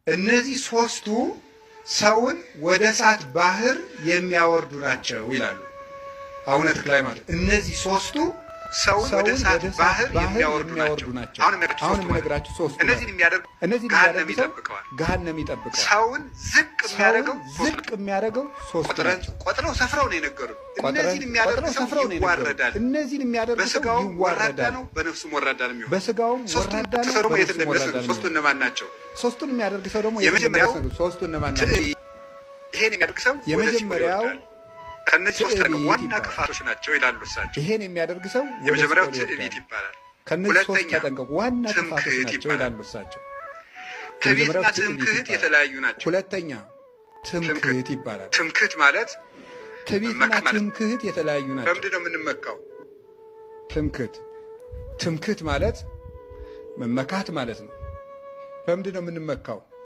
እነዚህ ሶስቱ ሰውን ወደ እሳት ባህር የሚያወርዱ ናቸው ይላሉ አቡነ ተክለ ሃይማኖት። እነዚህ ሶስቱ ሰውን ወደ እሳት ባህር የሚያወርዱ ናቸው። አሁን የምነግራችሁ ሶስቱ እነዚህን የሚያደርግ እነዚህን ገሃነም የሚያደርግ ሰው ይጠብቀዋል። ገሃነም ይጠብቀዋል። ሰውን ዝቅ የሚያደርገው ዝቅ የሚያደርገው ሶስቱ ቆጥረን ናቸው። ቆጥረው ሰፍረው ነው የነገሩን። ቆጥረን እነዚህን የሚያደርግ ቆጥረው ሰው ሰፍረው ነው የነገሩን። ይዋረዳል። እነዚህን የሚያደርግ ሰው በስጋውም ወራዳ ይዋረዳል። ነው፣ በነፍሱም ወራዳ ነው የሚሆነው። በስጋውም ሶስቱን ወራዳ ነው፣ ሰው ደግሞ የት በነፍሱም እንደሚደርስ ወራዳ ነው ሶስቱ የሚሆነው። እነማን ናቸው? ሶስቱን የሚያደርግ ሰው ደግሞ የት የመጀመሪያው እንደሚደርስ ነው። ሶስቱ እነማን ናቸው? ትዕቢት። ይሄን የሚያደርግ ሰው ወደ ሲኦል የመጀመሪያው ይወርዳል። ከእነዚህ ሶስት ትዕቢት ዋና ይባላል። ክፋቶች ናቸው ይላሉ እሳቸው። ይሄን የሚያደርግ ሰው ወደ የመጀመሪያው ሲኦል ትዕቢት ይወርዳል። ይባላል። ከእነዚህ ሶስት ሁለተኛ ተጠንቀቁ፣ ዋና ክፋቶች ትምክህት ናቸው ይባላል። ይላሉ እሳቸው። ትዕቢትና የመጀመሪያው ትዕቢት ትምክህት ይባላል። የተለያዩ ናቸው። ሁለተኛ ትምክህት ይባላል። ትምክህት ማለት ትዕቢትና መመካት ማለት ነው። ትምክህት የተለያዩ ናቸው። በምንድን ነው የምንመካው? ትምክህት ትምክህት ማለት መመካት ማለት ነው። በምንድን ነው የምንመካው?